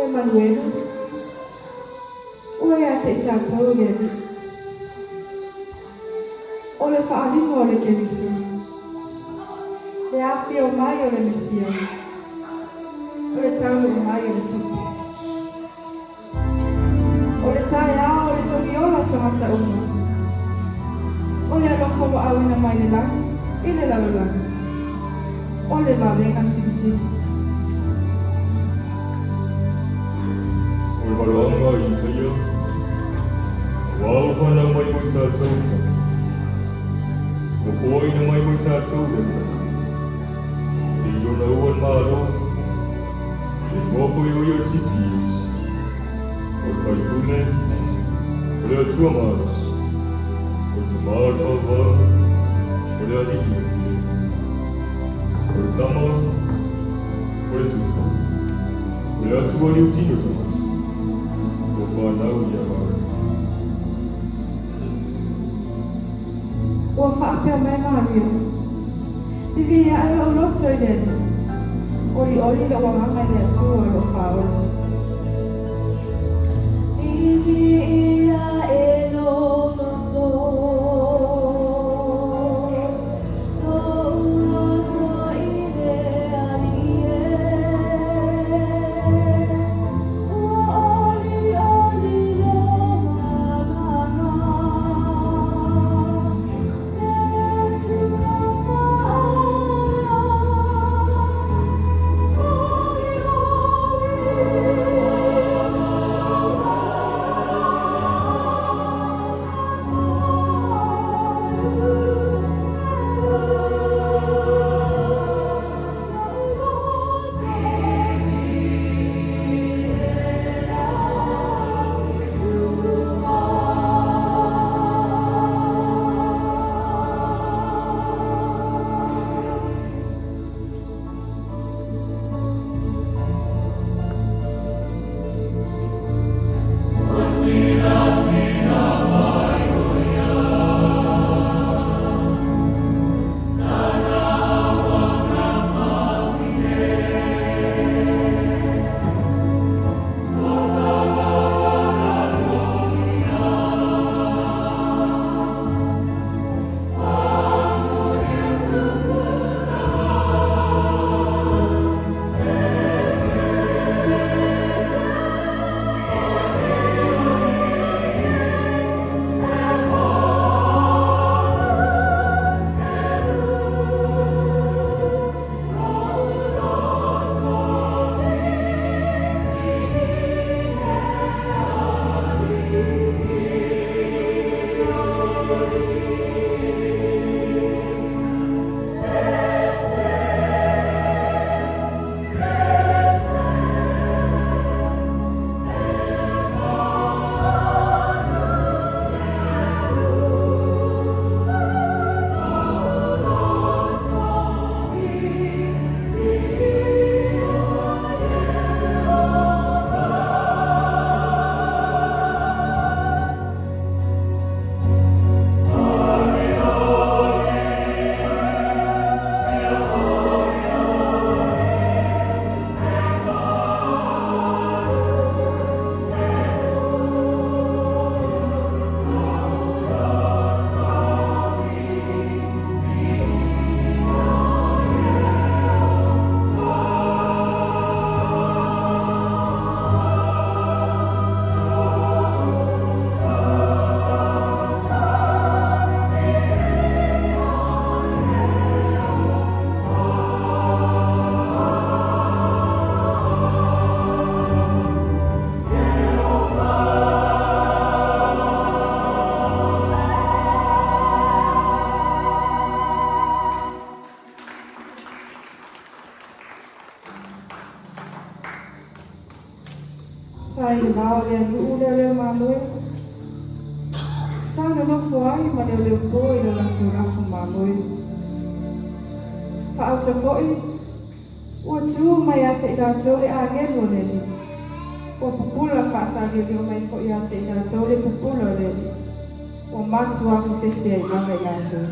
Emanuele, ua ia te i tatou le Alii. O le faaaliga o le Keriso, le afio mai o le Mesia, o le taunuu mai o le Tupu. O le taeao o le togiola o tagata uma, o le alofa ua auina mai le lagi i le lalolagi, o le vavega silisili. O le valoaga a Isaia, Aua ua fanau mai mo i tatou le tama, ua foaina mai mo i tatou le atalii, e i lona ua le Malo, e igoa foi o ia o le Silisili, o le Faipule, o le Atua Malosi, o le Tama o le Faavavau, o le Alii o le Filemu. O le Tama, o le Tupu, o le Atua liutino tagata, ua fanau ia Mari. Ua faapea mai Maria, Vivii ae lou loto i le Alii, olioli lou agaga i le Atua lou Faaola. Vivii ae lou loto, lou loto i le Alii e. Ua olioli lou agaga le Atua Faaola. Olioli lou Sa i le va o le atunuu leoleo mamoe, sa nonofo ai ma leoleopo i le latou lafu mamoe. Faauta foi, ua tu mai ia te i latou le agelu o le Alii, ua pupula faataliolio mai foi ia te i latou le pupula o le Alii, ua matua afefefe ai lava i latou.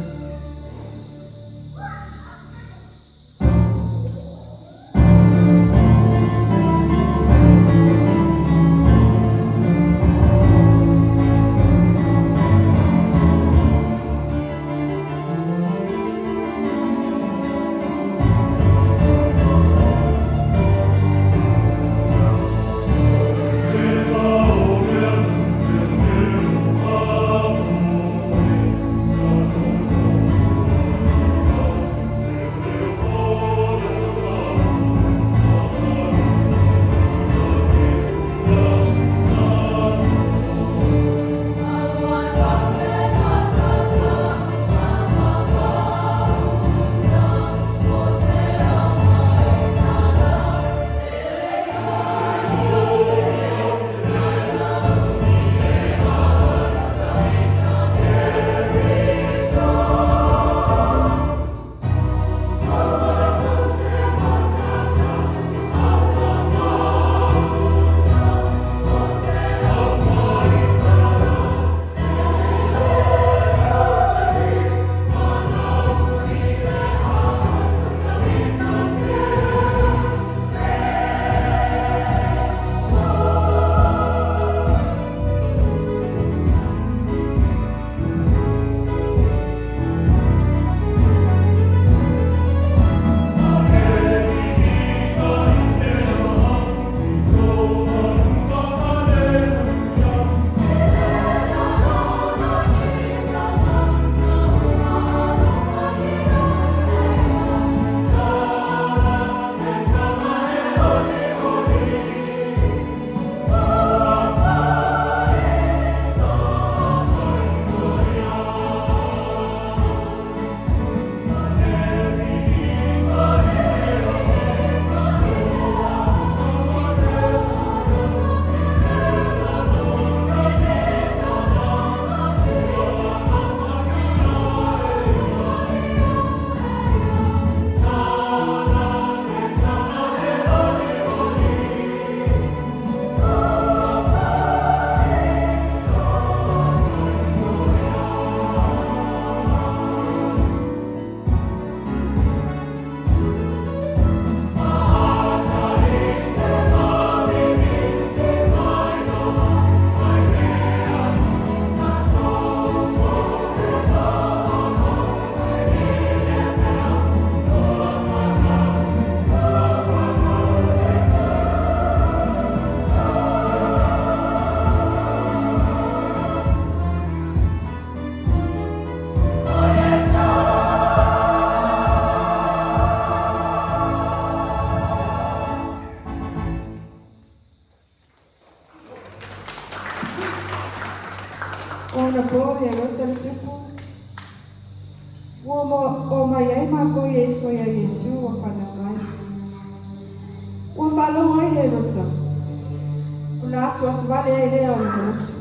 Ona po Herota le tupu. Ua o mai ai mākou ia ifo ia Iesu ua fanau mai. Ua faalogo ai Herota. Ona atuatu vale ai lea o lona loto.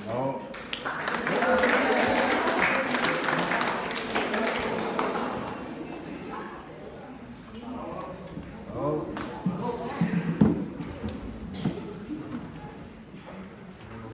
No.